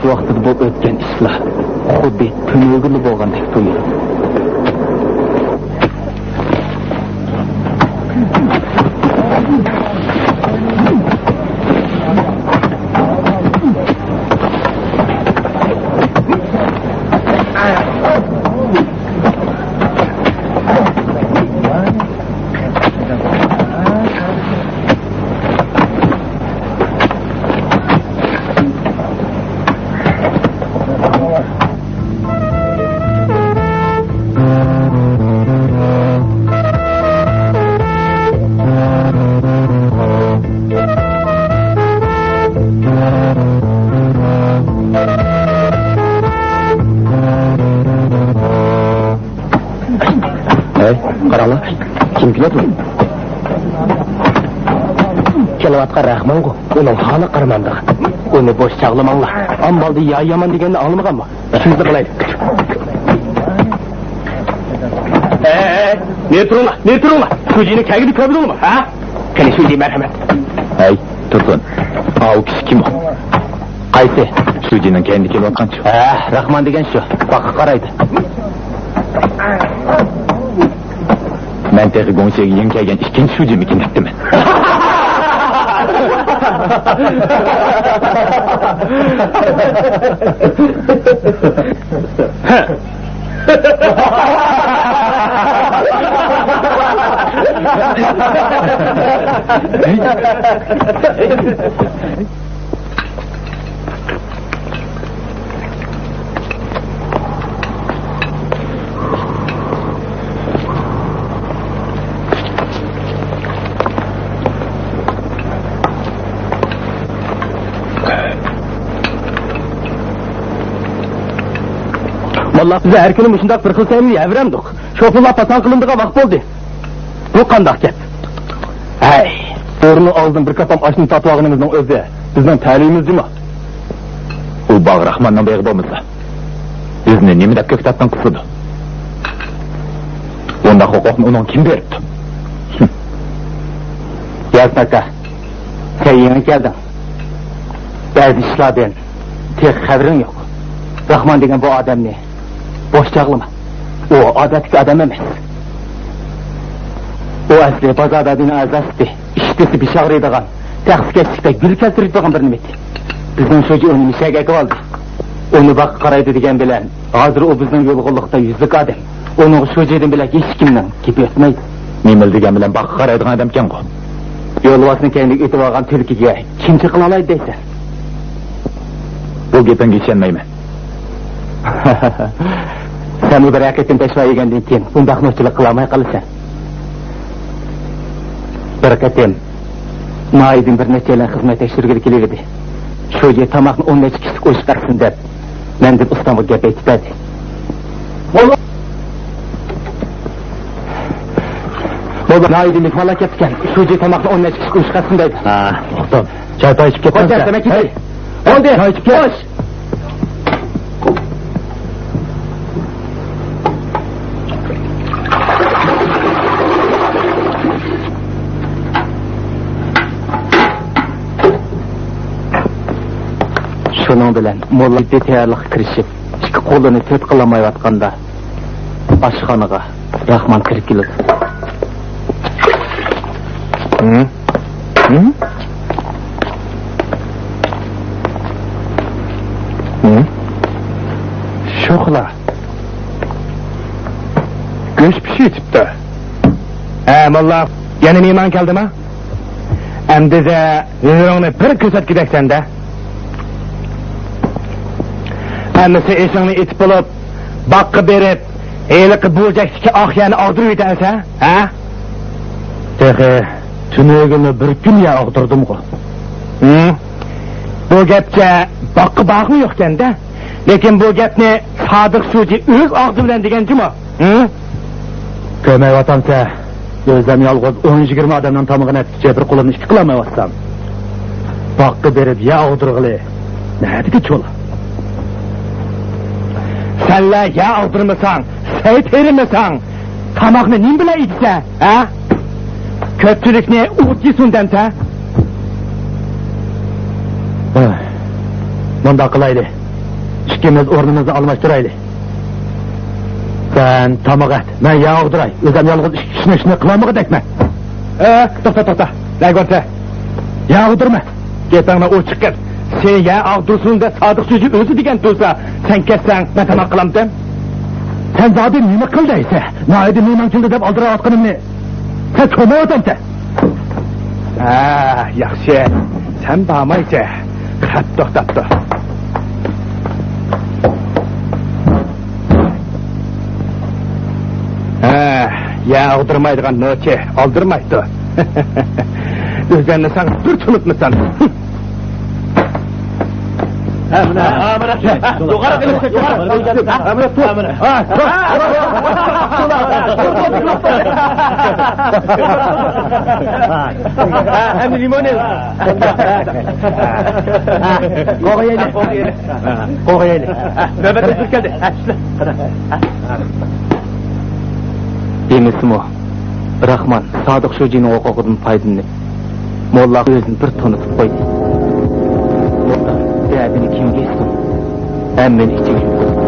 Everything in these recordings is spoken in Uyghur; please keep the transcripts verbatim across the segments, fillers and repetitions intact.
ۋاقتىدا بولۇپ ئۆتكەن ئىشلار خۇددى تۈنۈگۈنلا بولغاندەك تۇيۇلىدۇ. ھەي، قاراڭلار، كىم كېلىۋاتىدۇ؟ كېلىۋاتقان رەھمانغۇ، ئۇنىڭ ھالى قارىمامدىغان. ئۇنى بوش چاغلىماڭلار، ئاممالدا يا يامان دېگەننى ئاڭلىمىغانمۇ؟ شۇنداق قىلايلى. ھەي، ھەي، ھەي، نېرى تۇرۇڭلار، نېرى تۇرۇڭلار. شۇجىنى كەلگىنى كۆردۈڭلارمۇ، ھە؟ قېنى، شۇجى، مەرھەمەت. ھەي، تۇرسۇن، ئاۋۇ كىشى كىم ئۇ؟ قايسى؟ شۇجىنىڭ كەينىدە كېلىۋاتقانچۇ؟ ھە، راخمان دېگەن شۇ، باغقا قارايدۇ. مەن تېخى گۇڭشېگە يېڭى كەلگەن ئىككىنچى شۇجىمىكىن دەپتىمەن. موللا، بىز ھەر كۈنى مۇشۇنداق بىر خىل سەينى يەۋېرەمدۇق. شوپۇرلار پاساڭ قىلىنىدىغان ۋاقىت بولدى. بۇ قانداق گەپ؟ ھەي، ئورنى ئالدىن بىر كاپام ئاشنى تارتىۋالغىنىمىزنىڭ ئۆزى بىزنىڭ تەلىيىمىز جۇما. ئۇ باغ راخماننىڭ بېغى بولمىسا، بىزنى نېمە دەپ كۆكتاتتىن قىسىدۇ؟ ئۇنداق ھوقۇقنى ئۇنىڭغا كىم بېرىپتۇ؟ ياسىن ئاكا، سەن يېڭى كەلدىڭ. بەزى ئىشلاردىن تېخى خەۋىرىڭ يوق. راخمان دېگەن بۇ ئادەمنى بوش چاغلىما. ئۇ ئادەتتىكى ئادەم ئەمەس. ئۇ ئەسلى بازار دادىنىڭ ئەزاسى ئىدى. ئىشتىسى بېشى ئاغرىيدىغان، تەخسىكەشلىكتە گۈل كەلتۈرۈپ تۇرغان بىر نېمە ئىدى. بىزنىڭ شۇجى ئۇنى مىشەگە ئەكىۋالدى. ئۇنى باغقا قارايدۇ دېگەن بىلەن، ھازىر ئۇ بىزنىڭ يۇلغۇنلۇقتا يۈزلۈك ئادەم. ئۇنىڭغا شۇجىدىن بۆلەك ھېچكىمنىڭ گېپى ئۆتمەيدۇ. نېمىلا دېگەن بىلەن باغقا قارايدىغان ئادەمكەنغۇ؟ يولۋاسنىڭ كەينىگە ئېتىۋالغان تۈلكىگە كىم چېقىلالايدۇ دەيسەن؟ بۇ گېپىڭگە ئىشەنمەيمەن. سەنمۇ بىرەر قېتىم پەشۋا يېگەندىن كېيىن بۇنداق نوچىلىق قىلالماي قالىسەن. بىر قېتىم ناھىيەدىن بىر نەچچەيلەن خىزمەت تەكشۈرگىلى كېلىۋىدى. شۇجى تاماقنى ئون نەچچە كىشىلىك ئوشۇق ئەتسۇن دەپ، مەندىن ئۇستامغا گەپ ئېيتىپ بەردى. بولدى، ناھىيەدىن مېھمانلار كەپتىكەن. شۇجى تاماقنى ئون نەچچە كىشىلىك ئوشۇق ئەتسۇن دەيدۇ. ھە، ئۇقتۇم. چاي پاي ئىچىپ كەتسەڭ. خوش، دېمەك كېتەي. بولدى. چاي ئىچىپ كەت. خوش. شۇنىڭ بىلەن موللا جىددىي تەييارلىققا كىرىشىپ، ئىككى قولىنى تۆت قىلالمايۋاتقاندا، ئاشخانىغا راخمان كىرىپ كېلىدۇ. ھە؟ ھە؟ ھە؟ شوخلا. گۆش پىشىۋېتىپتۇ. ھە، موللا، يەنە مېھمان كەلدىما؟ ئەمدى ھۈنىرىڭنى بىر كۆرسەتكۈدەكسەن-دە. ئەمىسە ئېشىڭنى ئېتىپ بولۇپ، باغقا بېرىپ، ھېلىقى بۇرجەكتىكى ئاق يەرنى ئاغدۇرۇۋېتەرسەن، ھە؟ تېخى تۈنۈگۈنلا بىر كۈن يەر ئاغدۇردۇمغۇ. ھىم. بۇ گەپچە باغقا بارغۇ يوقكەن-دە. لېكىن بۇ گەپنى سادىق شۇجى ئۆز ئاغزى بىلەن دېگەن جۇمۇ. ھىم؟ كۆرمەيۋاتامسەن، ئۆزۈم يالغۇز ئون يىگىرمە ئادەمنىڭ تامىقىنى ئەتكۈچە بىر قولۇمنى ئىككى قىلالمايۋاتسام. باغقا بېرىپ يەر ئاغدۇرغىلى نەدىكى چولا؟ سەنلەر يەر ئاغدۇرمىساڭ، سەي تېرىمىسەڭ، تاماقنى نېمە بىلەن ئېتىسەن، ھە؟ كۆپچىلىكنى ئوت يېسۇن دەمسەن؟ ھە، مۇنداق قىلايلى. ئىككىمىز ئورنىمىزنى ئالماشتۇرايلى. سەن تاماق ئەت، مەن يەر ئاغدۇراي. ئۆزۈم يالغۇز ئىككى كىشىنىڭ ئىشىنى قىلالمىغۇدەكمەن. ئە، توختا، توختا. نەگە بارسە؟ يەر ئاغدۇرما. گېپىڭنى ئوچۇق قىل. سېنى يەر ئاغدۇرسۇن دەپ سادىق شۇجى ئۆزى دېگەن تۇرسا، سەن كەتسەڭ، مەن تاماق قىلامتىم؟ سەن زادى نېمە قىل دەيسە؟ ناھايىتى مېھمان كېلىدۇ دەپ ئالدىراۋاتقىنىمنى سەن كۆرمەيۋاتامسەن؟ ھە، ياخشى. سەن بارمايسە، خەت توختاپتۇ. ھە، يەر ئاغدۇرمايدىغان نوچى ئالدىرىمايدۇ. ئۆزۈڭنى ساڭا بىر تونۇتمىسام. ھە، مانا. ھە، مانا. يوغان قىلىپ، يوغان قىلىپ. ھە، مانا، تۇر. ھە، تۇر. ھە، ئەمدى لىمون ئېلىڭ. ھە، قوغايلى. قوغايلى. نۆۋەت ئۆزۈپ كەلدى. ھە، شۇنداق. دېمىسىمۇ، راخمان سادىق شۇجىنىڭ ھوقۇقىدىن پايدىلىنىپ، موللاغا ئۆزىنى بىر تونۇتۇپ قويدى. موللا دەردىنى كىمگە ئېيتسۇن؟ ھەممىنى ئىچىگە يۇتقۇزدى.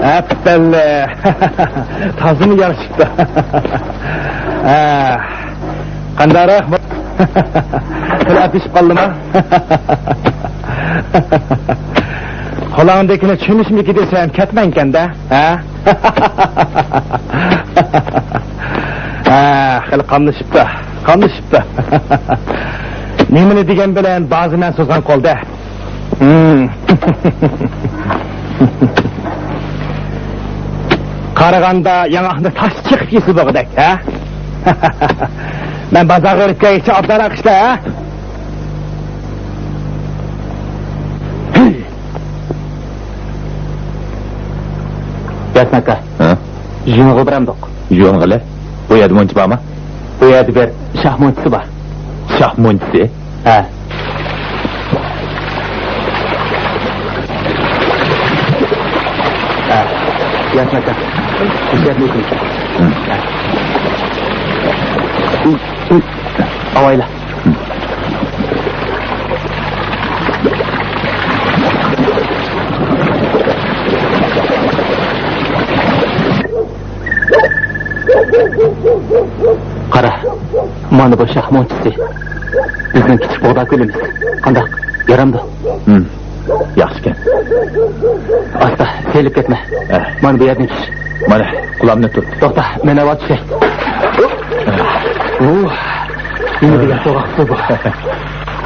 ئەپەللە! تازىمۇ يارىشىپتۇ. ھە. قانداقراق؟ خېلى ئەپلىشىپ قالدىما؟ قولاڭدىكىنى چۆمۈچمىكى دېسەم كەتمەيدىكەن-دە، ھە؟ ھە، خېلى قاملىشىپتۇ، قاملىشىپتۇ. نېمىنى دېگەن بىلەن بازى مەن سوزغان قول-دە. ھىم. قارىغاندا ياڭاقنى تاش چېقىپ يېسە بولغۇدەك، ھە؟ مەن بازارغا بېرىپ كەلگۈچە ئابدانراق ئىشلە، ھە؟ ياسىن ئاكا. ھە؟ يۇيۇنغىلى بارامدۇق؟ يۇيۇنغىلى؟ بۇ يەردە مۇنچا بارمۇ؟ بۇ يەردە بىر شاھ مۇنچىسى بار. شاھ مۇنچىسى؟ ھە. ھە. ياسىن ئاكا. مۇشۇ يەردە ئولتۇرۇڭ. ھە. ئاۋايلا. قارا، مانا بۇ شاھ مۇنچىسى. بىزنىڭ كىچىك بۇغدا كۆلىمىز. قانداق؟ يارامدۇ؟ ھىم. ياخشىكەن. ئاستا، سېلىپ كەتمە. ئە. مانا بۇ يەردىن چۈش. مانا، قۇلامنى تۇت. توختا، مەن ئاۋۋال چۈشەي. ئە. ئۇھ، نېمە دېگەن سوغۇق سۇ بۇ.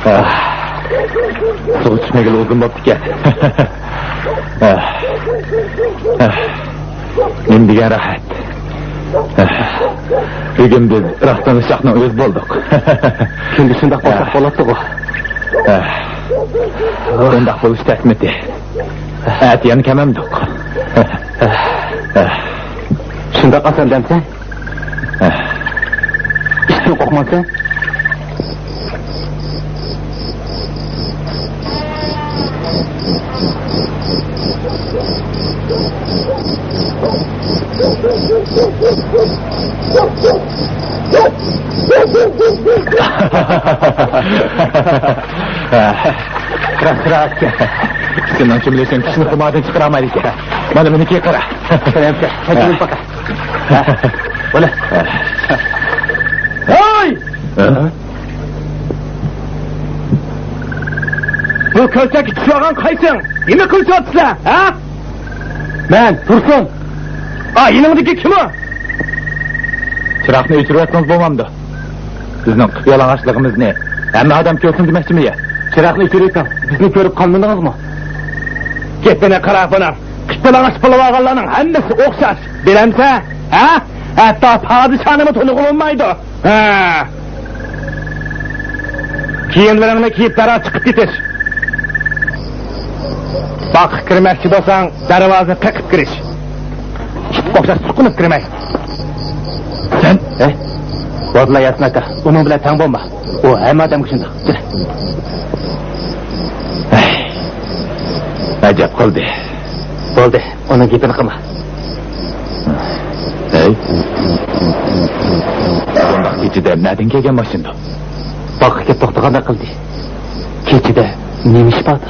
ئە. سۇغا چۈشمىگىلى ئۇزۇن بوپتىكەن. ئە. ئە. نېمە دېگەن راھەت. بۈگۈن بىز راستتىنلا شاھنىڭ ئۆزى بولدۇق. كۈندە شۇنداق بولساق بولاتتىغۇ. ئۇنداق بولۇش تەسمىتى. ئەتە يەنە كەمەمدۇق. شۇنداق ئاسان دەمسەن؟ ئىشتىن قورقمامسەن؟ راست، راست. سېنىڭ چۈمۈلۈشۈڭ كىشىنى خۇماردىن چىقىرالمايدىكەن. مانا مېنىڭكىگە قارا. سەن ئەمسە، سەن چۈمۈلۈپ باقە. ھە، بولە. ھەي! ھە؟ بۇ كۆلچەككە چۈشۈۋالغان قايسىڭ؟ نېمە قىلىشىۋاتىسىلەر، ھە؟ مەن، تۇرسۇن. ئا، يېنىڭدىكى كىم ئۇ؟ چىراغنى ئۆچۈرۈۋەتسىڭىز بولمامدۇ؟ بىزنىڭ قىپيالىڭاچلىقىمىزنى ھەممە ئادەم كۆرسۇن دېمەكچىمۇ يا؟ چىراغنى ئۆچۈرۈۋېتىڭ. بىزنى كۆرۈپ قالمىدىڭىزمۇ؟ گېپىنى قارا بۇنىڭ. قىپيالىڭاچ بولۇۋالغانلارنىڭ ھەممىسى ئوخشاش. بىلەمسەن؟ ھە؟ ھەتتا پادىشانىمۇ تونۇغىلى بولمايدۇ. ھە. كىيىملىرىڭنى كىيىپ دەرھال چىقىپ كېتىش. باغقا كىرمەكچى بولساڭ، دەرۋازىنى قېقىپ كىرىش. ئىتقا ئوخشاش سۇقۇنۇپ كىرمەي. سەن؟ ھە؟ بولدىلا ياسىن ئاكا، ئۇنىڭ بىلەن تەڭ بولما. ئۇ ھەممە ئادەمگە شۇنداق. ئەجەب قىلدى. بولدى، ئۇنىڭ گېپىنى قىلما. ھەي. بۇنداق كېچىدە نەدىن كەلگەن ماشىنىدۇ؟ باغقا كەپ توختىغاندەك قىلدى. كېچىدە نېمە ئىش باردۇ؟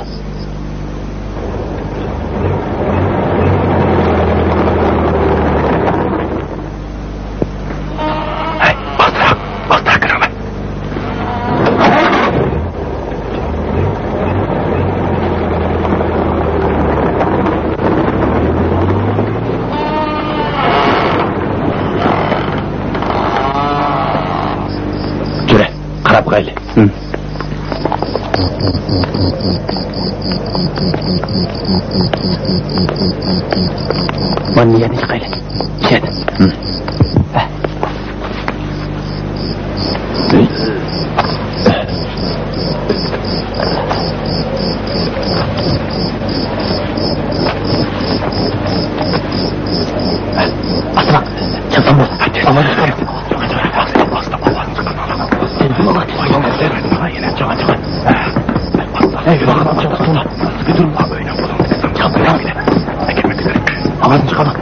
ھەي، ئازراق، ئازراق كىرىڭلار. جۈرە، قاراپ باقايلى. ھىم. مانا يەنە چىقايلى. چەت. ھىم. ئاسراق. چىقسام بولدى. ئاۋازنى چىقارماڭ.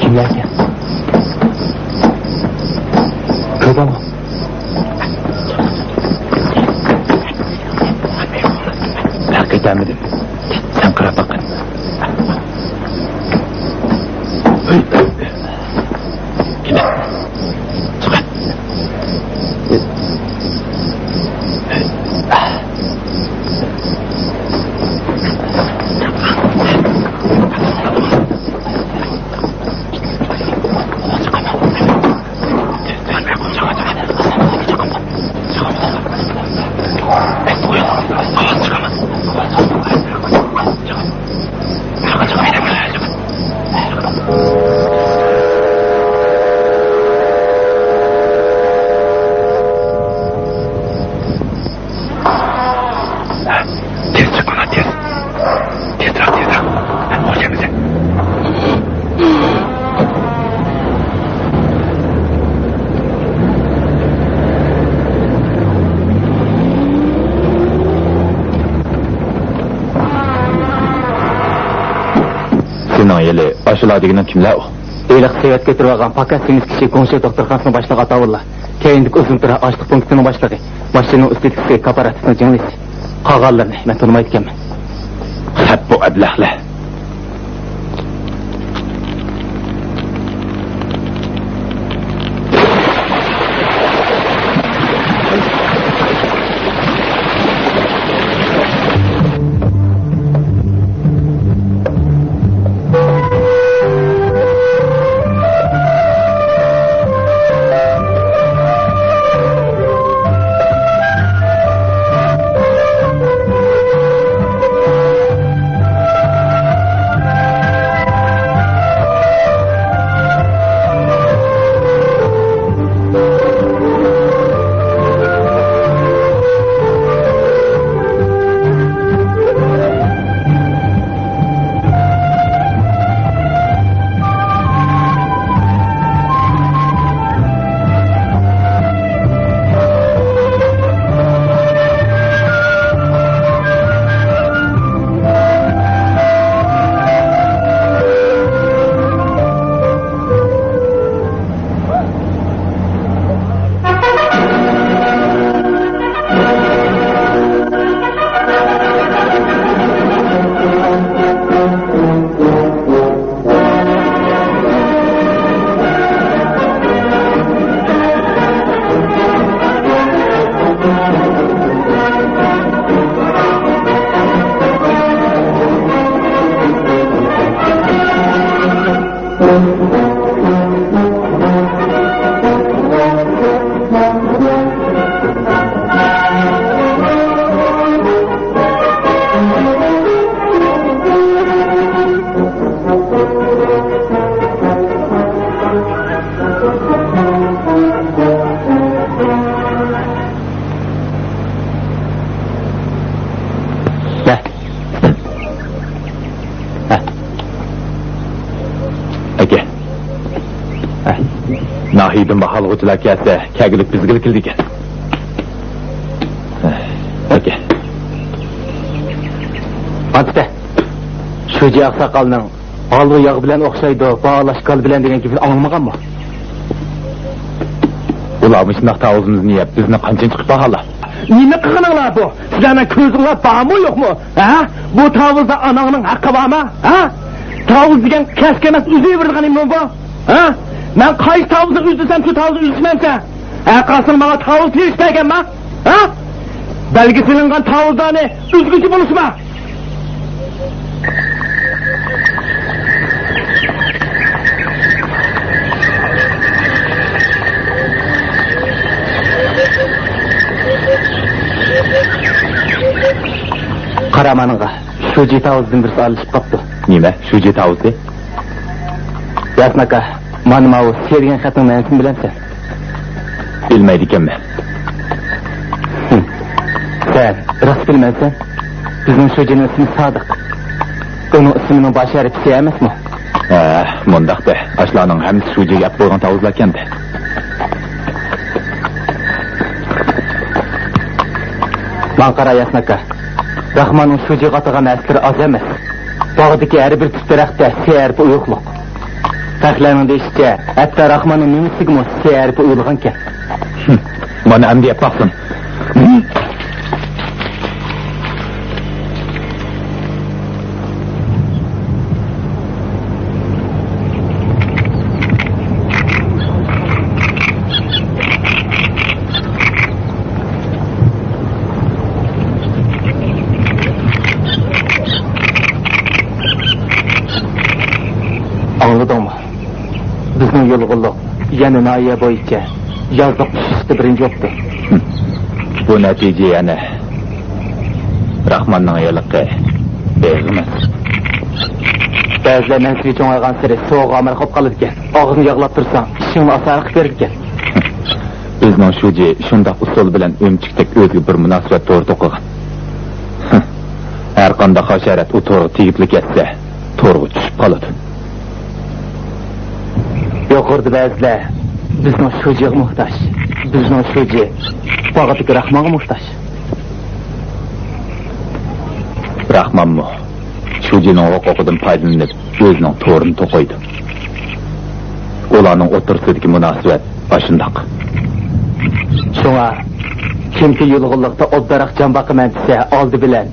كىملەركەن؟ پەرق ئېتەلمىدىم. سەن قاراپ باققىن. تېز چىققىنا، تېز. تېزرەك، تېزرەك. ھە، خوش يەمىسەن. سېنىڭ يېلى ئاشۇلار دېگىنىڭ كىملەر ئۇ؟ ھېلىقى سېۋەت كۆتۈرۈۋالغان پاكار سېمىز كىشى گۇڭشې دوختۇرخانىسىنىڭ باشلىقى ئاتاۋۇللا. كەينىدىكى ئۇزۇن تۇرا ئاشلىق پونكىتىنىڭ باشلىقى. ماشىنىنىڭ ئۈستىدىكىسى كاپالەتلىكنىڭ جىڭلىسى. قالغانلىرىنى مەن تونۇمايدىكەنمەن. خەپ بۇ ئەبلەخلەر. ئاكا، ناھىيەدىن باھالىغۇچىلار كەلسە، كەلگۈلۈك بىزگىلا كېلىدىكەن. ئاكا. ئانتىتە، شۇجى ئاقساقالنىڭ ھالۋا ياغ بىلەن ئوخشايدۇ، باھالاش گال بىلەن دېگەن گېپىنى ئاڭلىمىغانمۇ؟ ئۇلار مۇشۇنداق تاۋۇزىمىزنى يەپ، بىزنى قانچىنچى قىلىپ باھالا؟ نېمە قىلغىنىڭلار بۇ؟ سىلەرنىڭ كۆزۈڭلار بارمۇ يوقمۇ؟ ھە؟ بۇ تاۋۇزدا ئاناڭنىڭ ھەققى بارمۇ؟ ھە؟ تاۋۇز دېگەن كەسكە ئەمەس، ئۈزۈۋېرىدىغان نېمە بۇ؟ ھە؟ مەن قايسى تاۋۇزنى ئۈزدۈرسەم، شۇ تاۋۇزنى ئۈزۈشمەمسەن؟ ھەر قايسىڭ ماڭا تاۋۇز تېرىشىپ بەرگەنما؟ ھە؟ بەلگە سېلىنغان تاۋۇزلارنى ئۈزگۈچى بولۇشما! قارا مانىڭغا، شۇجى تاۋۇزدىن بىرسى ئارىلىشىپ قاپتۇ. نېمە؟ شۇجى تاۋۇزى؟ ياسىن ئاكا، مانا ماۋۇ سى دېگەن خەتنىڭ مەنىسىنى بىلەمسەن؟ بىلمەيدىكەنمەن. ھىم. سەن راست بىلمەيسەن. بىزنىڭ شۇجىنىڭ ئىسمى سادىق. ئۇنىڭ ئىسمىنىڭ باش ھەرپى سى ئەمەسمۇ؟ ھە، مۇنداق دە، ئاشۇلارنىڭ ھەممىسى شۇجىگە ئەپ قويغان تاۋۇزلاركەن دە. ماڭا قارا، ياسىن ئاكا. راخماننىڭ شۇجىغا ئاتىغان ھەرپلىرى ئاز ئەمەس. باغدىكى ھەر بىر تۈپ دەرەختە سى ھەرپى ئويۇقلۇق. خەقلەرنىڭ دېيىشىچە، ھەتتا راخماننىڭ مېڭىسىگىمۇ سى ھەرپى ئويۇلغانكەن. ھىم، مانا ئەمدى يەپ باقسۇن. ئاڭلىدىڭمۇ؟ بىزنىڭ يۇلغۇنلۇق يەنە ناھىيە بويىچە يازلىق چۈشۈشتە بىرىنچى بوپتۇ. بۇ نەتىجە يەنە راخماننىڭ ھېلىقى بېغى ئەمەس. بەزىلەر مەنسىپى چوڭايغانسېرى سوغۇغا ئامراق بولۇپ قالىدىكەن. ئاغزىنى ياغلاپ تۇرساڭ، ئىشىڭنى ئاسانراق قىلىپ بېرىدىكەن. بىزنىڭ شۇجى شۇنداق ئۇسۇل بىلەن ئۆمۈچۈكتەك ئۆزىگە بىر مۇناسىۋەت تورى توقۇغان. ھەر قانداق ھاشارات ئۇ تورغا تېگىپلا كەتسە، تورغا چۈشۈپ قالىدۇ. يۇقىرىدا بەزىلەر بىزنىڭ شۇجىغا موھتاج. بىزنىڭ شۇجى باغدىكى راخمانغا موھتاج. راخمانمۇ شۇجىنىڭ ھوقۇقىدىن پايدىلىنىپ، ئۆزىنىڭ تورىنى توقۇيدۇ. ئۇلارنىڭ ئوتتۇرىسىدىكى مۇناسىۋەت ئاشۇنداق. شۇڭا كىمكى يۇلغۇنلۇقتا ئوبدانراق جان باقىمەن دېسە، ئالدى بىلەن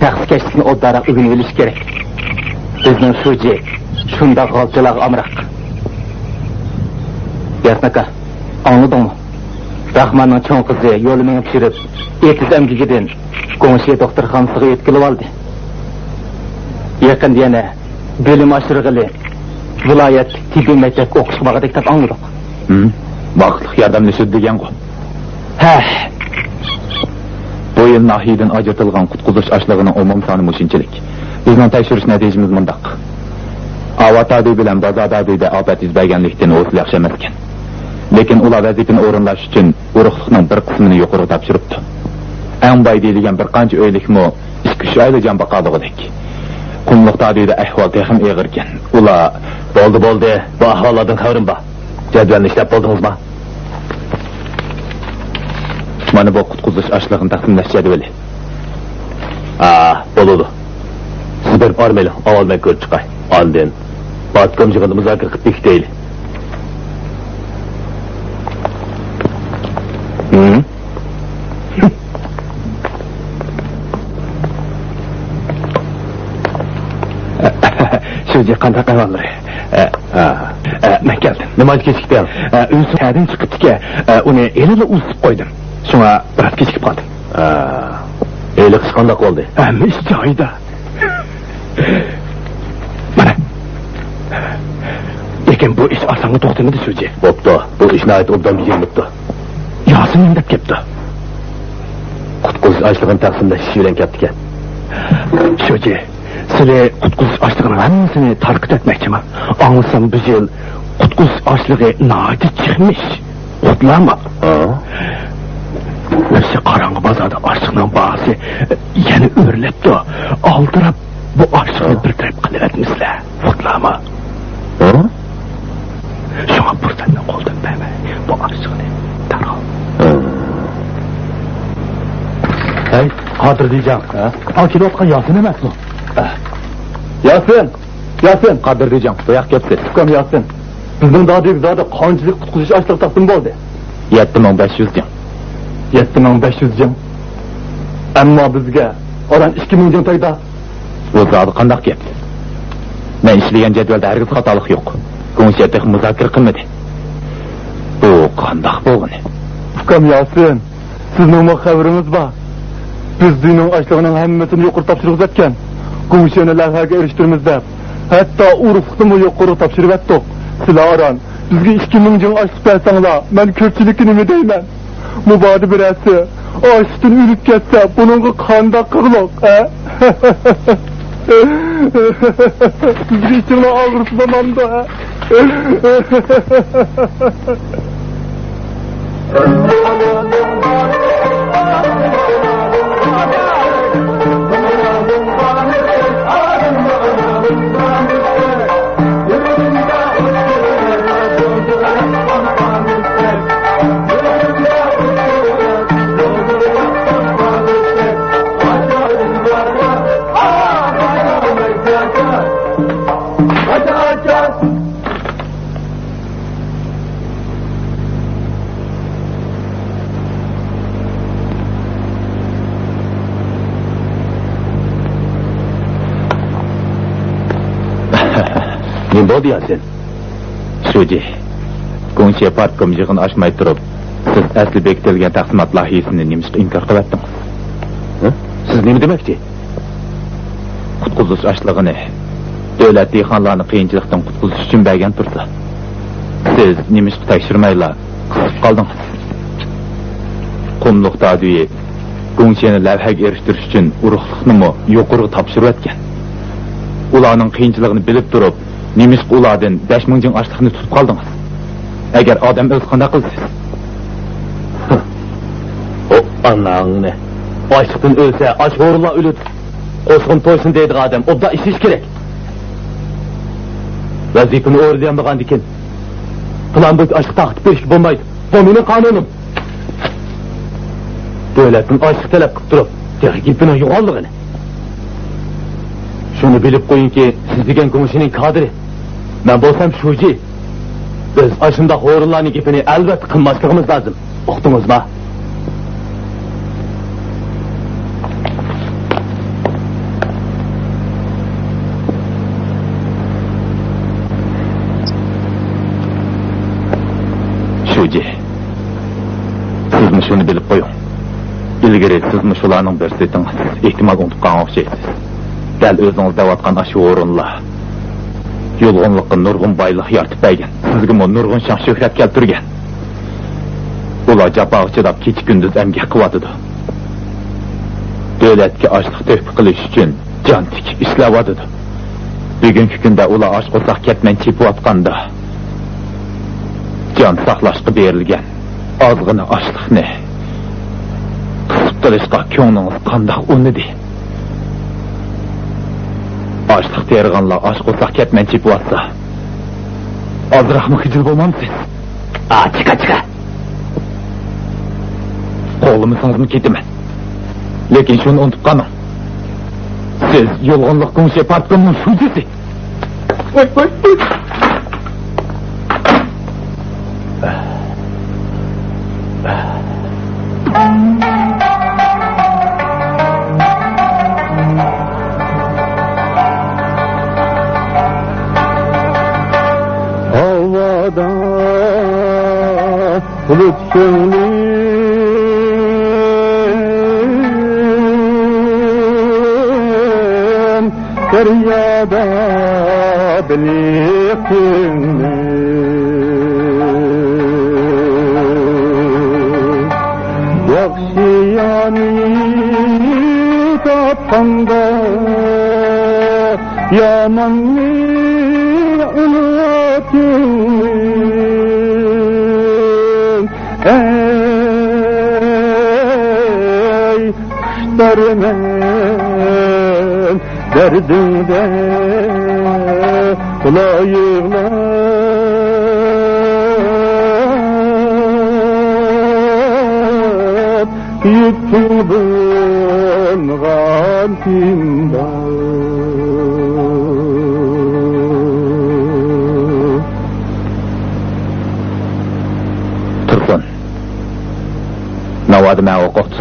تەخسىكەشلىكنى ئوبدانراق ئۆگىنىۋېلىشى كېرەك. بىزنىڭ شۇجى شۇنداق غالچىلارغا ئامراق. ياسىن ئاكا، ئاڭلىدىڭمۇ؟ راخماننىڭ چوڭ قىزى يولى مېڭىپ يۈرۈپ، ئېتىز ئەمگىكىدىن گۇڭشې دوختۇرخانىسىغا يۆتكىلىۋالدى. يېقىندا يەنە بۆلۈم ئاشۇرغىلى ۋىلايەتلىك تېببىي مەكتەپكە ئوقۇشقا بارغۇدەك دەپ ئاڭلىدۇق. ھىم، ۋاقىتلىق ياردەملىشىدۇ دېگەنغۇ. ھە. بۇ يىل ناھىيەدىن ئاجرىتىلغان قۇتقۇزۇش ئاشلىقىنىڭ ئومۇمىي سانى مۇشۇنچىلىك. بىزنىڭ تەكشۈرۈش نەتىجىمىز مۇنداق. ئاۋات ئابىي بىلەن بازار ئابىيدە ئاپەت يۈز بەرگەنلىكتىن، ھوسۇلى ياخشى ئەمەسكەن. لېكىن ئۇلار ۋەزىپىنى ئورۇنلاش ئۈچۈن ئۇرۇقلۇقنىڭ بىر قىسمىنى يۇقىرىغا تاپشۇرۇپتۇ. ئەڭ باي دېيىلگەن بىر قانچە ئۆيلۈكمۇ ئىككى-ئۈچ ئايلا جان باقالىغۇدەك. قۇملۇق تادىيىدە ئەھۋال تېخىمۇ ئېغىركەن. ئۇلار، بولدى، بولدى، بۇ ئەھۋاللاردىن خەۋىرىم بار. جەدۋەلنى ئىشلەپ بولدىڭىزما؟ مانا بۇ قۇتقۇزۇش ئاشلىقىنى تەقسىملەش جەدۋىلى. ھا، بولىدۇ. سىز بېرىپ ئارمىيەلەڭ، ئاۋۋال مەن كۆرۈپ چىقاي. ئاندىن پارتكوم يىغىندا مۇزاكىرە قىلىپ بېكىتەيلى. ھىم؟ شۇجى، قانداق ئەھۋاللىرى؟ ئە، ئە، مەن كەلدىم. نېمانچە كېچىكتىڭ؟ ئە، ئۆزى تەدىن چىقىپتىكەن. ئە، ئۇنى ھېلىلا ئۇزىتىپ قويدۇم. شۇڭا بىراز كېچىكىپ قالدىم. ئە، ھېلىقى ئىش قانداق بولدى؟ ھەممە ئىش جايىدا. مانا. لېكىن بۇ ئىش ئاسانغا توختىمىدى، شۇجى. بوپتۇ، بۇ ئىش ناھايىتى ئوبدان بېجىرىلىپتۇ. ياسىن نېمە دەپ كەپتۇ؟ قۇتقۇزۇش ئاشلىقىنى تەقسىملەش ئىشى بىلەن كەپتىكەن. شۇجى، سىلى قۇتقۇزۇش ئاشلىقىنىڭ ھەممىسىنى تارقىتىۋەتمەكچىما؟ ئاڭلىسام، بۇ يىل قۇتقۇزۇش ئاشلىقى ناھايىتى چىقمىش. ئوتلارمۇ؟ ھا؟ ئۆشە قاراڭغۇ بازاردا ئاشلىقنىڭ باھاسى يەنە ئۆرلەپتۇ. ئالدىراپ بۇ ئاشلىقنى ھا؟ بىر تەرەپ قىلىۋەتمىسىلە. ئوتلارمۇ؟ ھا؟ شۇڭا پۇرسەتنى قولدىن بەرمەي، بۇ ئاشلىقنى دەرھال. ھا. ھەي، قادىر دىجاڭ. ھا؟ ئا، كېلىۋاتقان ياسىن ئەمەسمۇ؟ ھا. ياسىن! ياسىن! قادىر دېجاڭ، بۇياق كەپسىز. ئۇكام ياسىن، بىزنىڭ دادىۋىگزادا قانچىلىك قۇتقۇزۇش ئاشلىقى تەقسىم بولدى؟ يەتتە مىڭ بەش يۈز جىڭ. يەتتە مىڭ بەش يۈز جىڭ. ئەمما بىزگە ئاران ئىككى مىڭ جىڭ تەگدى. بۇ زادى قانداق گەپ؟ مەن ئىشلىگەن جەدۋەلدە ھەرگىز خاتالىق يوق. گۇڭشيې تېخى مۇزاكىرە قىلمىدى. بۇ قانداق بولغىنى؟ ئۇكام ياسىن، سىزنىڭمۇ خەۋىرىڭىز بار. بىز دېينىڭ ئاشلىقىنىڭ ھەممىسىنى يۇقىرى تاپشۇرغۇزەتكەن. گۇڭشيېنى لەۋھەگە ئېرىشتۈرىمىز دەپ، ھەتتا ئۇرۇقلۇقنىمۇ يۇقىرى تاپشۇرۇۋەتتۇق. سىلەر ئاران بىزگە ئىككى مىڭ جىڭ ئاشلىق بەرسەڭلار، مەن كۆپچىلىككە نېمە دەيمەن؟ مۇبادا بىرەرسى ئاشلىقتىن ئۆلۈپ كەتسە، بۇنىڭغا قانداق قىلغۇلۇق، ھە؟ بىزگە ئىچىڭلار ئاغرىسا بولمامدۇ، ھە؟ نېمە بولدى ياسىن؟ شۇجى، گۇڭشې پارتكوم يىغىنى ئاچماي تۇرۇپ، سىز ئەسلى بېكىتىلگەن تەقسىمات لايىھىسىنى نېمىشقا ئىنكار قىلىۋەتتىڭىز؟ ھە؟ سىز نېمە دېمەكچى؟ قۇتقۇزۇش ئاشلىقىنى دۆلەت دېھقانلارنى قىيىنچىلىقتىن قۇتقۇزۇش ئۈچۈن بەرگەن تۇرسا، سىز نېمىشقا تەكشۈرمەيلا قىسىپ قالدىڭىز؟ قۇملۇق دادۈيى گۇڭشېنى لەۋھەگە ئېرىشتۈرۈش ئۈچۈن ئۇرۇقلۇقنىمۇ يۇقىرىغا تاپشۇرۇۋەتكەن. ئۇلارنىڭ قىيىنچىلىقىنى بىلىپ تۇرۇپ، نېمىشقا ئۇلاردىن بەش مىڭ جىڭ ئاشلىقنى تۇتۇپ قالدىڭىز؟ ئەگەر ئادەم ئۆلسە قانداق قىلىسىز؟ ئو، ئاناڭنى! ئاچلىقتىن ئۆلسە، ئاچ ھورۇنلار ئۆلىدۇ. قوسۇقۇم تويسۇن دەيدىغان ئادەم ئوبدان ئىشلىشى كېرەك. ۋەزىپىنى ئورۇنلىيالمىغاندىكىن، پىلان بويىچە ئاشلىق تارقىتىپ بېرىشكە بولمايدۇ. بۇ مېنىڭ قانۇنۇم. دۆلەتتىن ئاشلىق تەلەپ قىلىپ تۇرۇپ، تېخى گېپىنىڭ يوغانلىقىنى. شۇنى بىلىپ قويۇڭكى، سىز دېگەن گۇڭشېنىڭ كادىرى. مەن بولسام شۇجى. بىز ئاشۇنداق ھورۇنلارنىڭ گېپىنى ئەلۋەتتە قىلماسلىقىمىز لازىم. ئۇقتىڭىزما؟ شۇجى، سىزمۇ شۇنى بىلىپ قويۇڭ. ئىلگىرى سىزمۇ شۇلارنىڭ بىرسى ئىدىڭىز. ئېھتىمال ئۇنتۇپ قالغان ئوخشايسىز. دەل ئۆزىڭىز دەۋاتقان ئاشۇ ھورۇنلار يۇلغۇنلۇققا نۇرغۇن بايلىق يارىتىپ بەرگەن. سىزگىمۇ نۇرغۇن شان-شۆھرەت كەلتۈرگەن. ئۇلار جاپاغا چىداپ، كېچە-كۈندۈز ئەمگەك قىلىۋاتىدۇ. دۆلەتكە ئاشلىق تۆھپە قىلىش ئۈچۈن جان تىكىپ ئىشلەۋاتىدۇ. بۈگۈنكى كۈندە ئۇلار ئاچ قورساق كەتمەن چېپىۋاتقاندا، جان ساقلاشقا بېرىلگەن ئازغىنە ئاشلىقنى قىسىپ قىلىشقا كۆڭلىڭىز قانداق ئۇنىدى؟ ئاشلىق تېرىغانلار ئاچ قورساق كەتمەن چېپىۋاتسا، ئازراقمۇ خىجىل بولمامسىز؟ ئا، چىقا، چىقا! قوغلىمىسىڭىزمۇ كېتىمەن. لېكىن شۇنى ئۇنتۇپ قالماڭ. سىز يۇلغۇنلۇق گۇڭشې پارتكومنىڭ شۇجىسى. ۋاي، ۋاي، ۋاي. ھاۋادا بۇلۇت كۆڭلۈم، دەريادا بېلىق كۆڭلۈم. ياخشى يانى تاپقاندا، ياماننى ئۇنۇت كۆڭلۈم. ئەي خۇش دەرمەن، دەردىڭدە تولا يىغلاپ، يېتىم بولغان كۈن بار.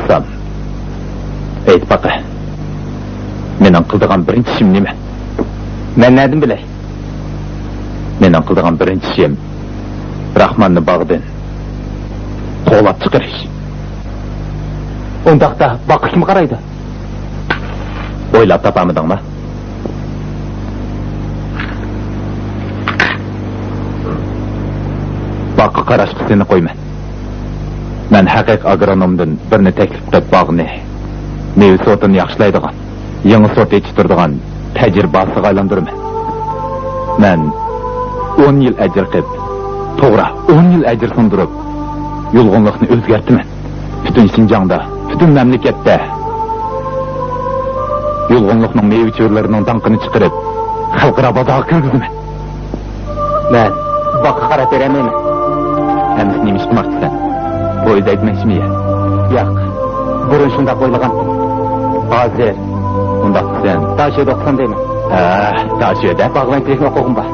سام، ئېيت باقە، مېنىڭ قىلىدىغان بىرىنچى ئىشىم نېمە؟ مەن نەدىن بىلەي؟ مېنىڭ قىلىدىغان بىرىنچى ئىشىم راخماننى باغدىن قوغلاپ چىقىرىش. ئۇنداقتا باغقا كىم قارايدۇ؟ ئويلاپ تاپالمىدىڭما؟ باغقا قاراشقا سېنى قويىمەن. مەن ھەقىقىي ئاگرونومدىن بىرنى تەكلىپ قىلىپ، باغنى، مېۋە سورتىنى ياخشىلايدىغان، يېڭى سورت يېتىشتۈرىدىغان تەجرىبە بازىسىغا ئايلاندۇرىمەن. مەن ئون يىل ئەجىر قىلىپ، توغرا، ئون يىل ئەجىر سۇندۇرۇپ، يۇلغۇنلۇقنى ئۆزگەرتىمەن. پۈتۈن شىنجاڭدا، پۈتۈن مەملىكەتتە يۇلغۇنلۇقنىڭ مېۋە چۆرىلىرىنىڭ داڭقىنى چىقىرىپ، خەلقئارا بازارغا كىرگۈزىمەن. مەن باغقا قاراپ بېرەلمەيمەن. ئەمىسە نېمە ئىش قىلماقچىسەن؟ پويىز ئەيتمەكچىمۇ يا؟ ياق، بۇرۇن شۇنداق ئويلىغانتىم. ھازىر ئۇنداق دېسەم، داشۆدە ئوقۇسام دەيمەن. ھە، داشۆدە؟ باغۋەنچىلىكنى ئوقۇغۇم بار.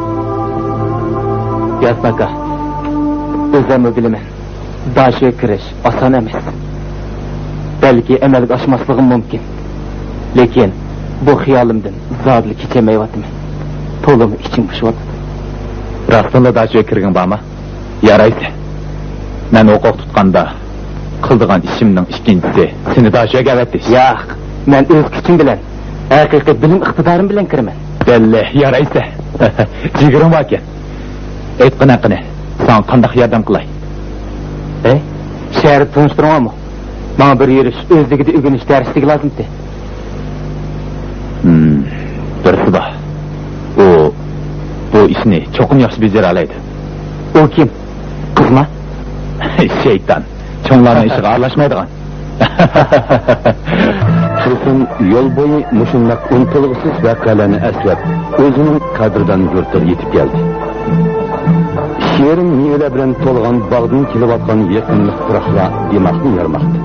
ياسىن ئاكا، ئۆزۈممۇ بىلىمەن. داشۆگە كىرىش ئاسان ئەمەس. بەلكى ئەمەلگە ئاشماسلىقىم مۇمكىن. لېكىن بۇ خىيالىمدىن زادىلا كېچەلمەيۋاتىمەن. تولىمۇ ئىچىم پۇشۇۋاتىدۇ. راستتىنلا داشۆگە كىرگۈڭ بارمۇ؟ يارايسەن. مەن ھوقۇق تۇتقاندا قىلىدىغان ئىشىمنىڭ ئىككىنچىسى سېنى داشۆگە ئەۋەتىش. ياق، مەن ئۆز كۈچۈم بىلەن، ھەقىقىي بىلىم ئىقتىدارىم بىلەن كىرىمەن. بەللى، يارايسەن. جىگىرىڭ باركەن. ئېيتقىنە قېنى، ساڭا قانداق ياردەم قىلاي؟ ھەي، شەھەردە تونۇشلىرىڭ بارمۇ؟ ماڭا بىر يۈرۈش، ئۆزلۈكىدە ئۆگىنىش دەرسلىكى لازىمتى. ھىم، بىرسى بار. ئۇ بۇ ئىشنى چوقۇم ياخشى بېجىرەلەيدۇ. ئۇ كىم؟ قىزما؟ شەيتان. چوڭلارنىڭ ئىشىغا ئارىلاشمايدىغان. تۇرسۇن يول بويى مۇشۇنداق ئۇنتۇلغۇسىز ۋەقەلەرنى ئەسلەپ، ئۆزىنىڭ قەدىردان يۇرتىغا يېتىپ كەلدى. شېرىن مېۋىلەر بىلەن تولغان باغدىن كېلىۋاتقان يېقىملىق پۇراقلار دىماغنى يارماقتا.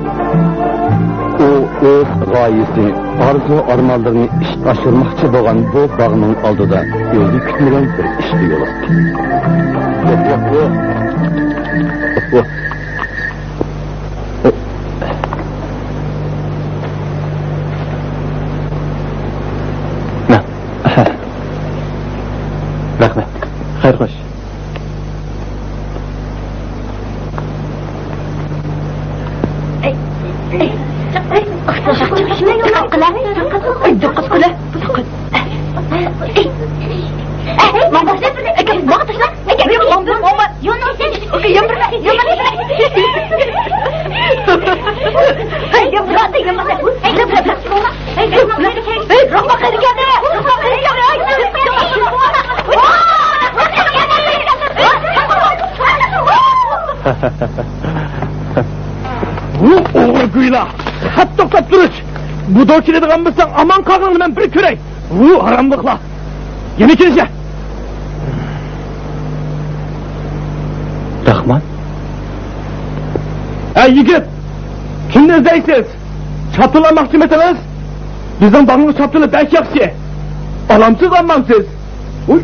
ئۇ ئۆز غايىسى، ئارزۇ-ئارمانلىرىنى ئىشقا ئاشۇرماقچى بولغان بۇ باغنىڭ ئالدىدا ئۆزى كۈتمىگەن بىر ئىشقا يولۇقتى. رەھمەت. خەير خوش. دىققەت قىلە. دىققەت قىلە. ۋۇ ئوغرى گۇيلا! خەت توختاپ تۇرۇش! بۇدۇر كېلىدىغان بولساڭ، ئامان قالغىنىڭنى مەن بىر كۆرەي! ۋۇ ھاراملىقلار! يەنە كېلىشە! راخمان؟ ھە يىگىت! كىمنى ئىزدەيسىز؟ شاپتۇل ئالماقچىمىسىز؟ بىزنىڭ باغنىڭ شاپتۇلى بەك ياخشى. ئالامسىز، ئالمامسىز؟ ئۇي.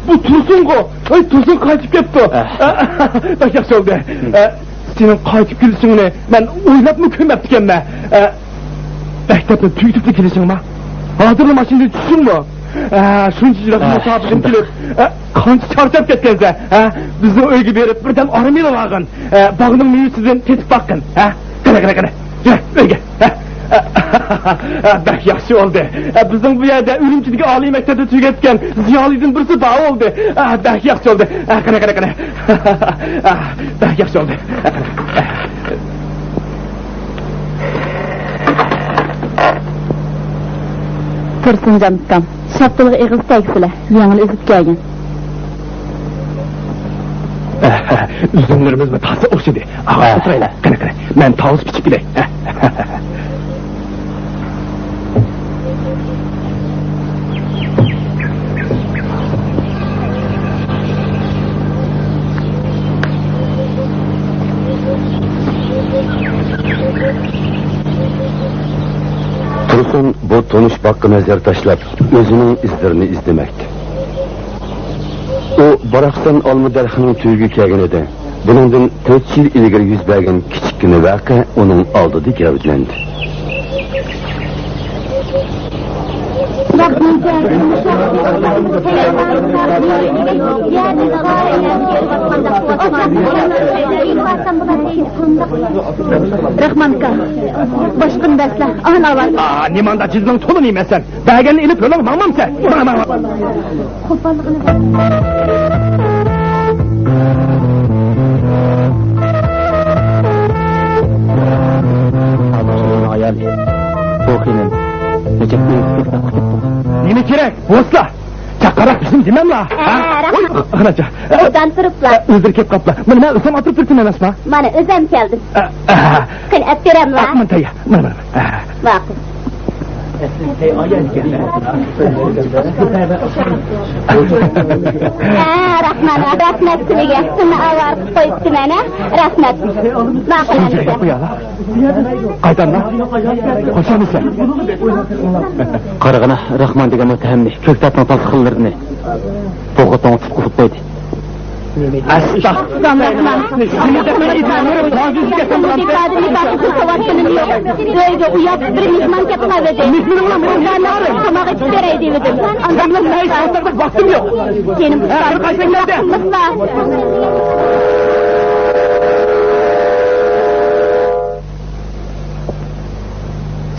بۇ تۇرسۇنغۇ. ئەي، تۇرسۇن قايتىپ كەپتۇ. ئە. بەك ياخشى بولدى. ئە، سېنىڭ قايتىپ كېلىشىڭنى مەن ئويلاپمۇ كۆرمەپتىكەنمەن. ئە، مەكتەپنى تۈگىتىپلا كېلىشىڭما؟ ھازىرلا ماشىنىدىن چۈشتۈڭمۇ؟ ئە، شۇنچە يىراق مۇساپىدىن كېلىپ، ئە، قانچە چارچاپ كەتكەنسەن، ھە؟ بىزنىڭ ئۆيگە بېرىپ بىردەم ئارام ئېلىۋالغىن. ئە، باغنىڭ مېۋىسىدىن تېتىپ باققىن، ھە؟ قېنى، قېنى، قېنى. يۈر، ئۆيگە. ھە؟ بەك ياخشى بولدى. بىزنىڭ بۇ يەردە ئۈرۈمچىدىكى ئالىي مەكتەپنى تۈگەتكەن زىيالىيدىن بىرسى بار بولدى. بەك ياخشى بولدى. قېنى، قېنى، قېنى. بەك ياخشى بولدى. تۇرسۇنجان ئۇكام، شاپتۇلغا ئېغىز تەگسىلە، يېڭىلا ئۈزۈپ كەلگەن. ئۈزۈملىرىمىزمۇ تازا ئوخشىدى. ئاغاچ ئولتۇرايلى. قېنى، قېنى، مەن تاۋۇز پىچىپ كېلەي. تۇرسۇن بۇ تونۇش باغقا نەزەر تاشلاپ، ئۆزىنىڭ ئىزلىرىنى ئىزدىمەكتە. ئۇ باراقسان ئالما دەرىخىنىڭ تۈۋىگە كەلگىنىدە، بۇنىڭدىن تۆت يىل ئىلگىرى يۈز بەرگەن كىچىككىنە ۋەقە ئۇنىڭ ئالدىدا گەۋدىلەندى. رەھمانكا، باشقىنى دەسلە، ئانا ئاۋاز. ئا، نېمانداق جىزنىڭ تولىنى يېمەسەن. بەرگەننى ئېلىپ يولۇڭ ماڭمامسەن؟ ماڭ، ماڭ، ماڭ. ئايال، بۇ خېنىم نەچچە ئۆيگە كىرىپ قۇتۇپتۇ. نېمە كېرەك؟ بوسلا! چاققانراق بىزنى دېمەملا! ھە، ھە؟ راھەت. ئوي، قاراچا. ئوبدان تۇرۇپلا. ئۆزلىرى كېلىپ قاپلا. مانا مەن ئۆزۈم ئاپىرىپ تۇرۇپتىم ئەمەسما؟ مانا ئۆزۈم كەلدىم. ئە، ئە. قېنى، ئەپ بېرەملا. ئە، مانا تەييار. مانا، مانا، مانا. ئە. ماقۇل. ھە، رەھمەت، رەھمەت سىلىگە. سېنى ئاۋارە قىلىپ قويۇپتىمەن، ھە؟ رەھمەت. ماقۇل ئەمىسە. قايتامدا؟ خوشامسەن؟ قارىغىنا، راخمان دېگەن مۇتتەھەمنى كۆكتاتنىڭ تازا خىللىرىنى بۇ خوتۇنغا تۇتقۇزۇپ قويدى. ئەستەغپۇرۇللا. سېنى دەپ مەن ئېيتىمەن، رازى يۈزۈم كەتسەم بولامسەن؟ ئىپادە، ئىپادە قىلسا ۋاتقىنىم يوق. ئۆيگە ئۇياپ بىر مېھمان كەپ قالىۋىدى. مېھمىنىڭ بىلەن بىر مېھمان تاماق ئېتىپ بېرەي دېۋىدىم. ئاندىن مەن ھېچ ۋاقىتتا ۋاقتىم يوق. جېنىم ھە، قېنى قايتىڭ نەدە؟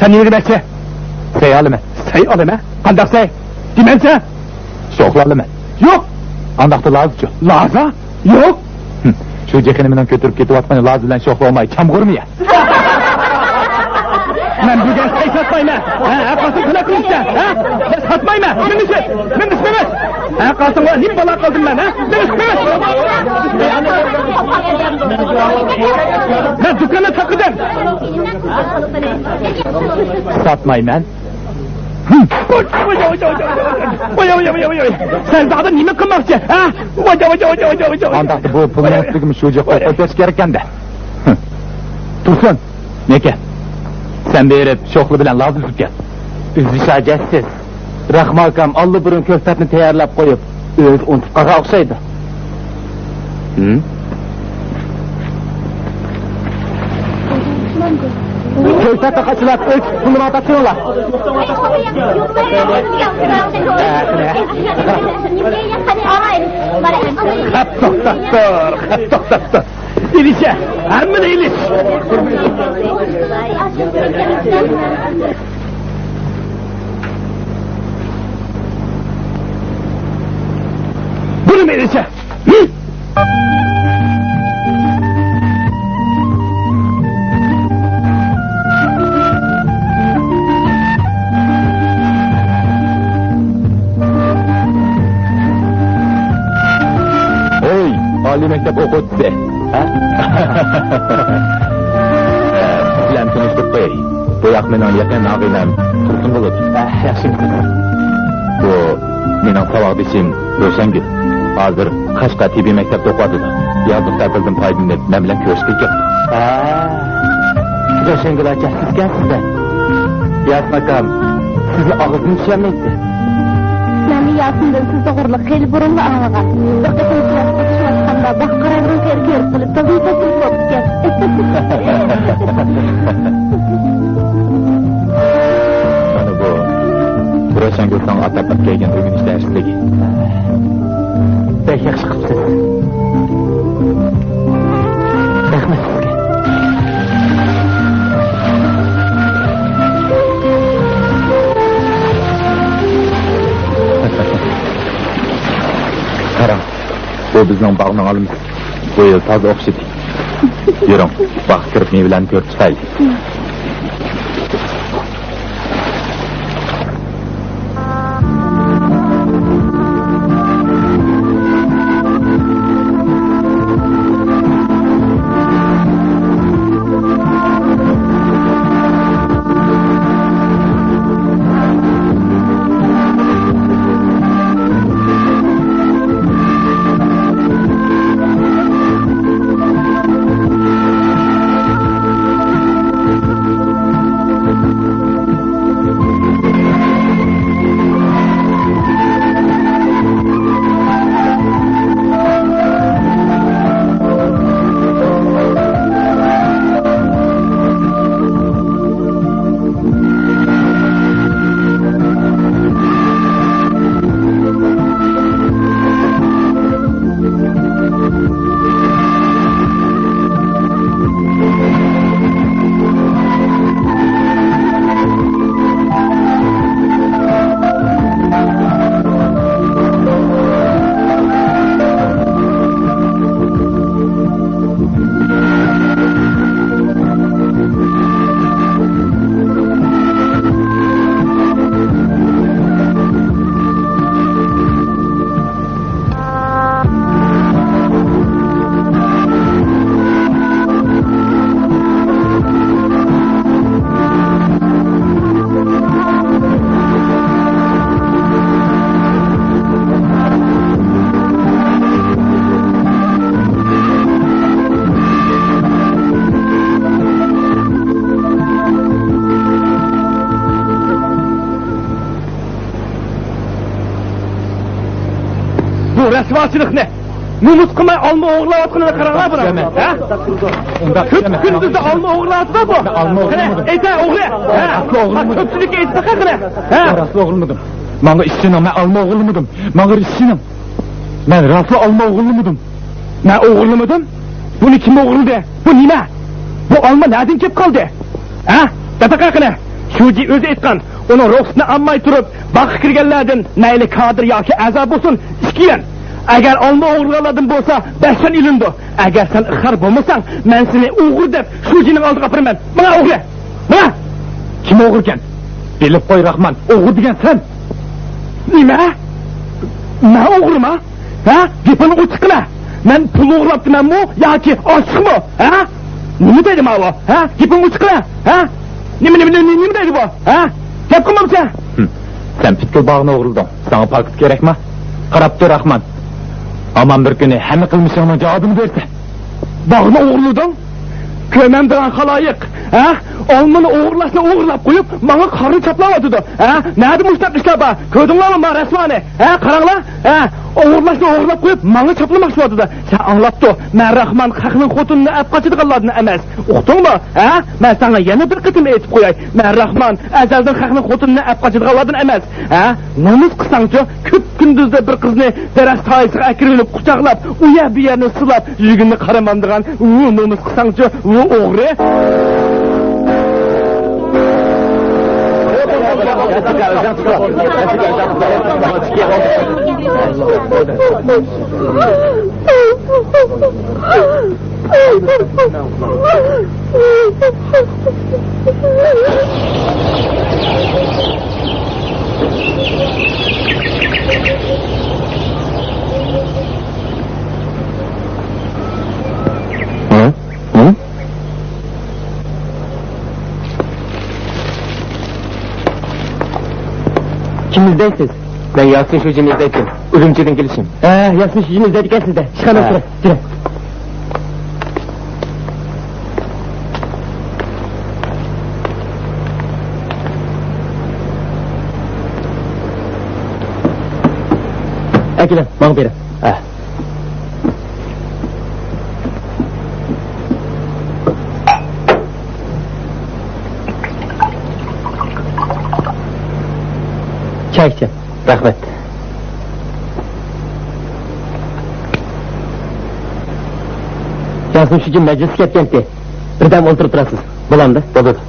سەن نېمە دېمەكچى؟ سەي ئالىمەن. سەي ئالىمەن؟ قانداق سەي؟ دېمەمسەن؟ شوخلا ئالىمەن. يوق. ئانداقتا لازىچۇ؟ لازا؟ يوق. ھىم. شۇ جېخىنى مېنىڭ كۆتۈرۈپ كېتىۋاتقىنى لازا بىلەن شوخلا بولماي، چامغۇرمۇ يە؟ مەن بۈگۈن سەي ساتمايمەن. ھە، ھە، قاسىم تۆلەپ بېرىشتە. ھە؟ ساتمايمەن. مېڭىش، مېڭىش، مېڭىش. ھە، قاسىمغا نېمە بالا قىلدىم مەن، ھە؟ مېڭىش، مېڭىش. مەن دۇكاننى تاقىدىم. ساتمايمەن. ۋاي، ۋاي، ۋاي. سەن زادى نېمە قىلماقچى، ھە؟ ۋاي، ۋاي، ۋاي. ئانداقتا بۇ پۇلنىڭ ئۈستىگىمۇ شۇجى قويۇپ قويۇپ بېرىش كېرەككەندە. تۇرسۇن، نېكە؟ سەن بېرىپ شوخلا بىلەن لازا ئۈزۈپ كەل. ئۈزۈش ھاجەتسىز. راخما ئاكام ئاللىبۇرۇن كۆكتاتنى تەييارلاپ قويۇپ، ئۆزى ئۇنتۇپ قالغان ئوخشايدۇ. ھىم؟ كۆكتاتنى قاچىلاپ ئۆچ پۇلىنى ئاتاپ تۇرۇڭلار. خەپ توختاپ تۇر، خەپ توختاپ تۇر. ئېلىشە، ھەممىنى ئېلىش. بۇنىمۇ ئېلىشە. ھەي، ئالىي مەكتەپ ئوقۇغۇچىسى. ھە؟ سىز بىلەن تونۇشتۇرۇپ قوياي. بۇ ياق مېنىڭ يېقىن ئاغىنەم تۇرسۇن بولىدۇ. ھە، ياخشىمۇ؟ بۇ مېنىڭ ساۋاقدىشىم روشەنگۈل. ھازىر قەشقەر تېببىي مەكتەپتە ئوقۇۋاتىدۇ. يازلىق تەتىلدىن پايدىلىنىپ مەن بىلەن كۆرۈشكىلى كەپتۇ. ھە، روشەنگۈل ئاچا سىزكەنسىز-دە. ياسىن ئاكام سىزنى ئاغزىدىن چۈشۈرەلمەيتتى. مەنمۇ ياسىندىن سىز توغرىلىق خېلى بۇرۇنلا ئاڭلىغان. بىر قېتىم كىلاس ئوقۇشۇۋاتقاندا باغ قاراۋۇلىنىڭ يېرى كۆرۈپ قېلىپ، تازا يېتەكلىك بوپتىكەن. مانا بۇ روشەنگۈل ساڭا ئاتاپ ئەكەلگەن ئۆگىنىش دەرسلىكى. بەك ياخشى قىپسىز. رەھمەت سىزگە. قاراڭ، بۇ بىزنىڭ باغنىڭ ئالمىسى. بۇ يىل تازا ئوخشىدى. يۈرۈڭ، باغقا كىرىپ مېۋىلەرنى كۆرۈپ چىقايلى. رەسۋاچىلىقنى، نومۇس قىلماي ئالما ئوغرىلاۋاتقىنىنى قاراڭلار بۇنىڭ. ھە؟ كۈندۈزدە ئالما ئوغرىلاۋاتىدۇ بۇ. قېنى، ئېيتە ئوغرى. ھە؟ كۆپچىلىككە ئېيتىپ باقە قېنى. ھە؟ راستلا ئوغرىلىمىدىم. ماڭا ئىشىنىڭ، مەن ئالما ئوغرىلىمىدىم. ماڭا ئىشىنىڭ. مەن راستلا ئالما ئوغرىلىمىدىم. مەن ئوغرىلىمىدىم؟ بۇنى كىم ئوغرىلىدى؟ بۇ نېمە؟ بۇ ئالما نەدىن كېلىپ قالدى؟ ھە؟ دەپەقە قېنى. شۇجى ئۆزى ئېيتقان، ئۇنىڭ رۇخسىتىنى ئالماي تۇرۇپ، باغقا كىرگەنلەردىن مەيلى كادىر ياكى ئەزا بولسۇن، ئىككى يۈەن. ئەگەر ئالما ئوغرىلىغانلاردىن بولسا، بەش يۈەن ئېلىنىدۇ. ئەگەر سەن ئىقرار بولمىساڭ، مەن سېنى ئوغرى دەپ شۇجىنىڭ ئالدىغا ئاپىرىمەن. ماڭا ئوغرى! ماڭا! كىم ئوغرىكەن؟ بىلىپ قوي، راخمان، ئوغرى دېگەن سەن! نېمە؟ مەن ئوغرىما؟ ھە؟ گېپىڭنى ئوچۇق قىلە! مەن پۇل ئوغرىلاپتىمەنمۇ ياكى ئاشلىقمۇ؟ ھە؟ نېمە دەيدۇ ماۋۇ؟ ھە؟ گېپىڭنى ئوچۇق قىلە! ھە؟ نېمە، نېمە، نېمە، نېمە دەيدۇ بۇ؟ ھە؟ گەپ قىلمامسەن؟ ھىم. سەن پۈتكۈل باغنى ئوغرىلىدىڭ. ساڭا پاكىت كېرەكما؟ قاراپ تۇر، راخمان. ھامان بىر كۈنى ھەممە قىلمىشىڭنىڭ جاۋابىنى بېرىسەن. باغنى ئوغرىلىدىڭ؟ كۆرمەمدىغان خالايىق، ھە؟ ئالمىنى ئوغرىلاشنى ئوغرىلاپ قويۇپ، ماڭا قارنى چاپلاۋاتىدۇ، ھە؟ نەدە مۇشۇنداق ئىشلار بار؟ كۆردۈڭلارمۇ ما رەسۋانى؟ ھە، قاراڭلار، ھە؟ ئوغرىلاشنى ئوغرىلاپ قويۇپ، ماڭا چاپلىماقچى بولۇۋاتىدۇ. سەن ئاڭلاپتۇ، مەن راخمان خەقنىڭ خوتۇنىنى ئەپ قاچىدىغانلاردىن ئەمەس. ئۇقتۇڭمۇ؟ ھە؟ مەن ساڭا يەنە بىر قېتىم ئېيتىپ قوياي، مەن راخمان ئەزەلدىن خەقنىڭ خوتۇنىنى ئەپ قاچىدىغانلاردىن ئەمەس. ھە؟ نومۇس قىلساڭچۇ، كۈندۈزدە بىر قىزنى دەرەخ سايىسىغا ئەكىرىۋېلىپ، قۇچاقلاپ، ئۇ يەر بۇ يەرنى سىلاپ، يۈزىنى قارىمامدىغان ئۇ نومۇس قىلساڭچۇ، ئۇ ئوغرى. ھە؟ ھە؟ كىمنى ئىزدەيسىز؟ مەن ياسىن شۇجىنى ئىزدەيتتىم. ئۈرۈمچىدىن كېلىشىم. ھە، ياسىن شۇجىنى ئىزدەيدىكەنسىز-دە. ئىشخانىغا كىرە، كىرە. ئەكېلىڭ، ماڭا بېرىڭ. ھە. چاي ئىچىڭ. رەھمەت. ياسىن شۇجى مەجلىسكە كەتكەنتى. بىردەم ئولتۇرۇپ تۇرارسىز. بولامدۇ؟ بولىدۇ.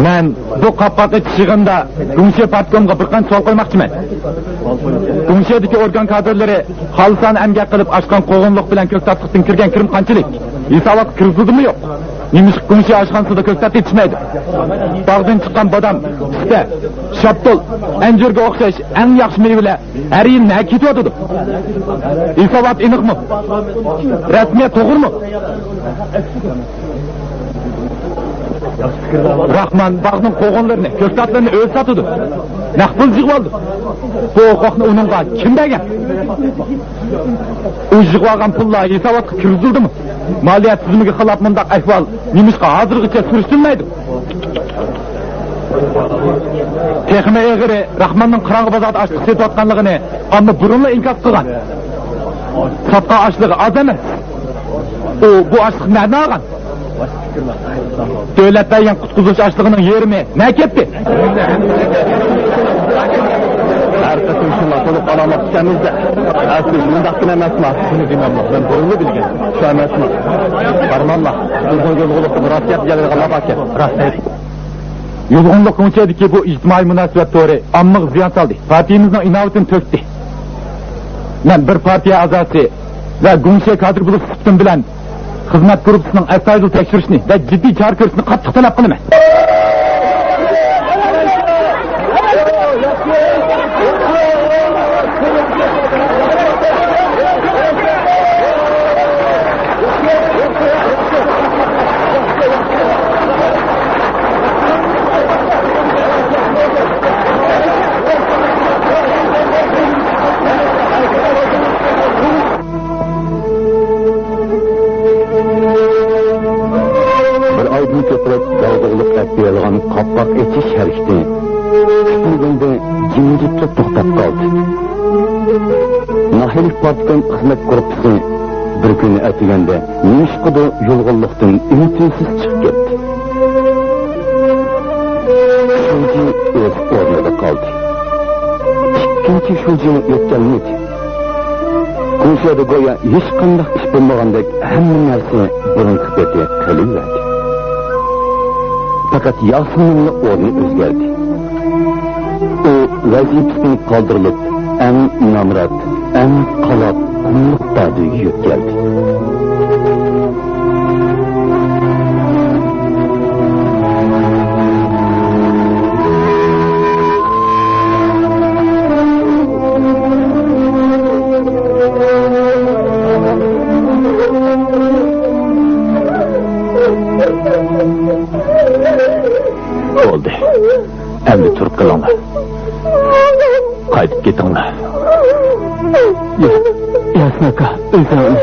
مەن بۇ قاپقاق ئېچىش يىغىنىدا گۇڭشې پارتكومغا بىر قانچە سوئال قويماقچىمەن. گۇڭشېدىكى ئورگان كادىرلىرى خالىسانە ئەمگەك قىلىپ ئاچقان قوغۇنلۇق بىلەن كۆكتاتلىقتىن كىرگەن كىرىم قانچىلىك؟ ھېساباتقا كىرگۈزۈلدىمۇ يوق؟ نېمىشقا گۇڭشې ئاشخانىسىدا كۆكتات يېتىشمەيدۇ؟ باغدىن چىققان بادام، پىستە، شاپتۇل، ئەنجۈرگە ئوخشاش ئەڭ ياخشى مېۋىلەر ھەر يىل نەگە كېتىۋاتىدۇ؟ ھېسابات ئېنىقمۇ؟ رەسمىيەت توغرىمۇ؟ راخمان باغنىڭ قوغۇنلىرىنى، كۆكتاتلىرىنى ئۆزى ساتىدۇ. نەق پۇل يىغىۋالىدۇ. بۇ ھوقۇقنى ئۇنىڭغا كىم بەرگەن؟ ئۇ يىغىۋالغان پۇللار ھېساباتقا كىرگۈزۈلدىمۇ؟ مالىيە تۈزۈمىگە خىلاپ مۇنداق ئەھۋال نېمىشقا ھازىرغىچە سۈرۈشتۈرۈلمەيدۇ؟ تېخىمۇ ئېغىرى، راخماننىڭ قاراڭغۇ بازاردا ئاشلىق سېتىۋاتقانلىقىنى ئامما بۇرۇنلا ئىنكاس قىلغان. ساتقان ئاشلىقى ئاز ئەمەس. ئۇ بۇ ئاشلىقنى نەدىن ئالغان؟ دۆلەت بەرگەن قۇتقۇزۇش ئاشلىقىنىڭ يېرىمى نەگە كەتتى؟ ھەر قېتىم شۇنداق بولۇپ ئالامات ئىكەنمىز-دە. ئەسلى مۇنداقكىنە ئەمەسما؟ شۇنى دېمەملا، مەن بۇرۇنلا بىلگەن. شۇ ئەمەسما؟ بارماملا، بىزنىڭ يۇلغۇنلۇقتا مۇرات گەپ دېگەنلەرگە لاپ ئاكەل. راست. يۇلغۇنلۇق كوڭشەدىكى بۇ ئىجتىمائىي مۇناسىۋەت تورى ئاممىغا زىيان سالدى. پارتىيىمىزنىڭ ئىناۋىتىنى تۆكتى. مەن بىر پارتىيە ئەزاسى ۋە گۇڭشې كادىر بولۇش سۈپىتىم بىلەن خىزمەت گۇرۇپپىسىنىڭ ئەستايىدىل تەكشۈرۈشنى ۋە جىددىي چارە كۆرۈشنى قاتتىق تەلەپ قىلىمەن. توختاپ قالدى. ناھىيەلىك پارتكوم خىزمەت گۇرۇپپىسى بىر كۈنى ئەتىگەندە نېمىشقىدۇر يۇلغۇنلۇقتىن ئۈن-تىنسىز چىقىپ كەتتى. شۇجى ئۆز ئورنىدا قالدى. ئىككىنچى شۇجىمۇ يۆتكەلمىدى. كوشيادا گويا ھېچقانداق ئىش بولمىغاندەك ھەممە نەرسە بۇرۇنقى پېتى قېلىۋەردى. پەقەت ياسىننىڭلا ئورنى ئۆزگەردى. ئۇ ۋەزىپىسىدىن قالدۇرۇلۇپ، ئەڭ نامرات، ئەڭ قالاپ قۇملۇق دادۈگە يۆتكەلدى. بولدى. ئەمدى تۇرۇپ قېلىڭلار. قايتىپ كېتىڭلار. يا، ياسىن ئاكا، ئۆزۈڭنى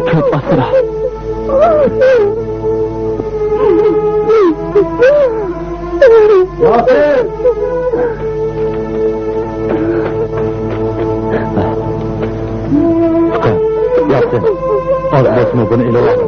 كۆپ ئاسرا. ياسىن! ئۇكا، ياسىن، ئاز بولسىمۇ بۇنى ئېلىۋال.